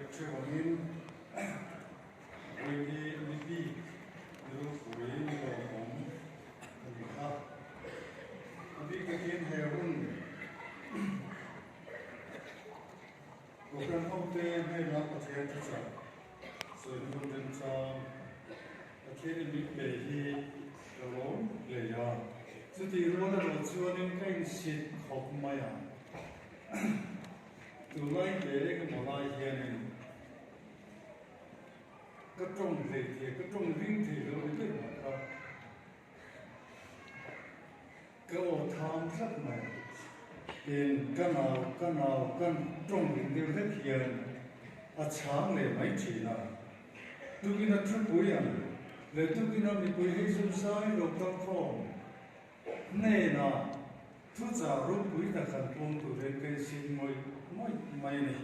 Hriat angin vawiin hi ni bik ni ropui ni lawmawm a ni a. A bik takin he hun Kohhran hote hnenah Pathian thuchah sawi hun remchang Pathianin min pe hi ka lawm hle a. Chutih rual erawh chuanin ka insit khawp mai a. Tunlai te ka hmu lai hianin ka tawng hlei thei, ka tawng ring thei lo ni daih mah kha ka aw tham tlat mai. Tin, ka nau, ka nau, ka tawng ring deuh hlek hian a chhang leh mai thin a. Tukina thupui ang leh tukina mipui hei zumzai lo kal khawm. Hnenah thuchah ropui tak han pawm turin ka insit mawih mawih mai a ni.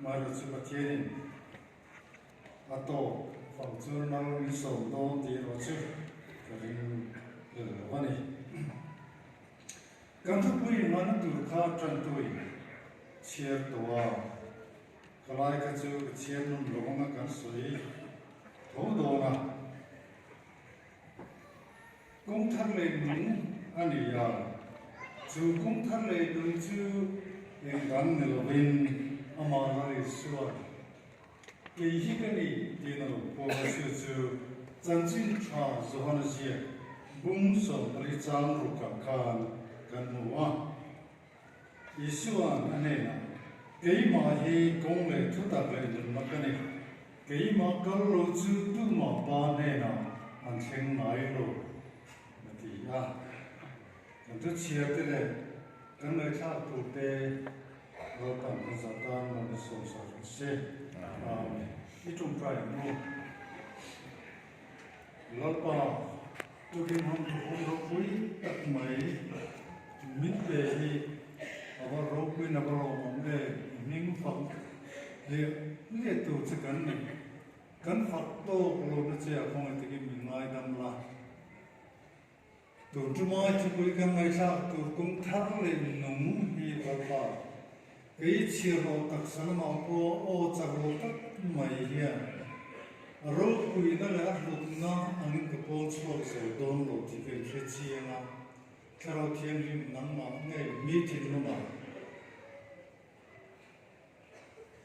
Mailo chu Pathianin a tawk fang chu nal min sawm dawn tih erawh chu ka ring hlel lo a ni. Kan thupui inhmanna tur kha tantui chhiar tawh a, ka lai kha chu ka chhiar nawm lo anga kan sawi tho dawn a. Kawng thar leh nung a ni a, chu kawng thar leh nung chu eng dang ni lovin amah Lal Isua'n Kei hi ka ni tiin a lo puang a, chu chu Chanchin Tha Johana ziak bung 14 chang rukah khan kan hmu a. Isua'n a hnenah, Keimah hi kawng leh thutak leh nunna ka ni. Keimah kal lo chu tumah Pa hnenah an thleng ngai lo, a ti a. Kan thu chhiar te leh kan ngaihthlak tur te Lalpan kan zah tan lo na sawmsak rawh se. Amen. I ṭawngṭai ang u. Lalpa, tukin hmun thuhawm ropui tak mai min pe hi a va ropuiin a va lawmawm em? I hming fak leh leh tur che kan ni. Kan fak tawk lohna che a khawngaih takin min ngaidam la. Tun ṭumai thupui kan ngaihthlak tur kum thar leh nung hi Lalpa, kei chhiar lo taksa lamah pawh aw chak lo tak mai hian a ropuina leh a hlutna angin ka pawn chhuak zo dawn lo tih ka inhre chiang a, Thlarau Thianghlim nangmah ngei mi thinlungah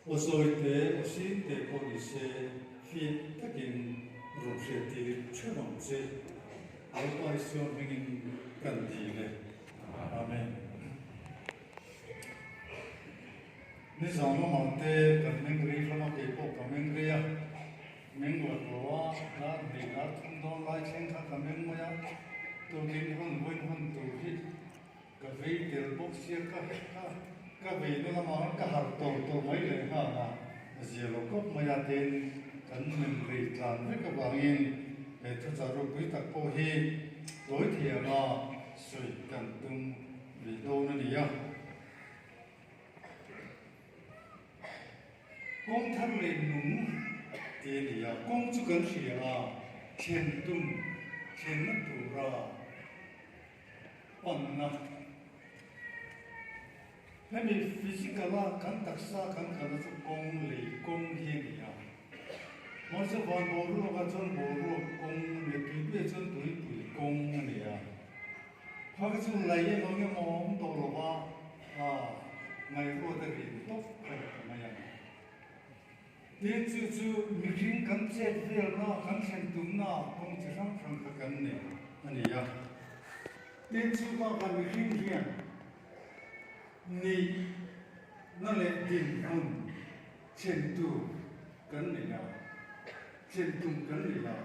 Aw zawi te, aw sin te pawh ni se, fiah takin rawn hriat tir theuh ang che. Lalpa Isua hmingin kan dil e. Amen. Nizan lamah te kan meng rei hlawm a, kei pawh ka meng rei a, meng lak lo a, dar hnih dar thum dawn lai thleng kha ka meng mai a, tukin hun vawiin hun tur hi Ka vei tel bawk sia ka ka ka vei na lamah khan ka harh tawr tawr mai leh nghal a, a zia lo kawp mai a tin kan men rei tlan vek avangin he thuchah ropui tak pawh hi tawi thei anga sawi kan tum ve dawn a ni a. Kawng thar leh nung ti a ni a, kawng chu kan hria a, thlen tum thlenna tura Panna. Hemi physical a kan taksa kan kalna chu kawng lei kawng hi a ni a. Mahse van boruak ah chuan boruak kawng a ni a, tuipui ah chuan tuipui kawng a ni a. Kha kha chu lei emaw eng emaw a awm tawh lo va, ah ngaihruat a rin tawp kha ni ta mai a ni. Tin chu chu mihring kan chet velna, kan thlen tumna kawng chi hrang hrang kha kan nei a ni a. Tin chu bakah mihring hian nihna leh dinhmun thlen tur kan nei a, thlen tum kan nei a.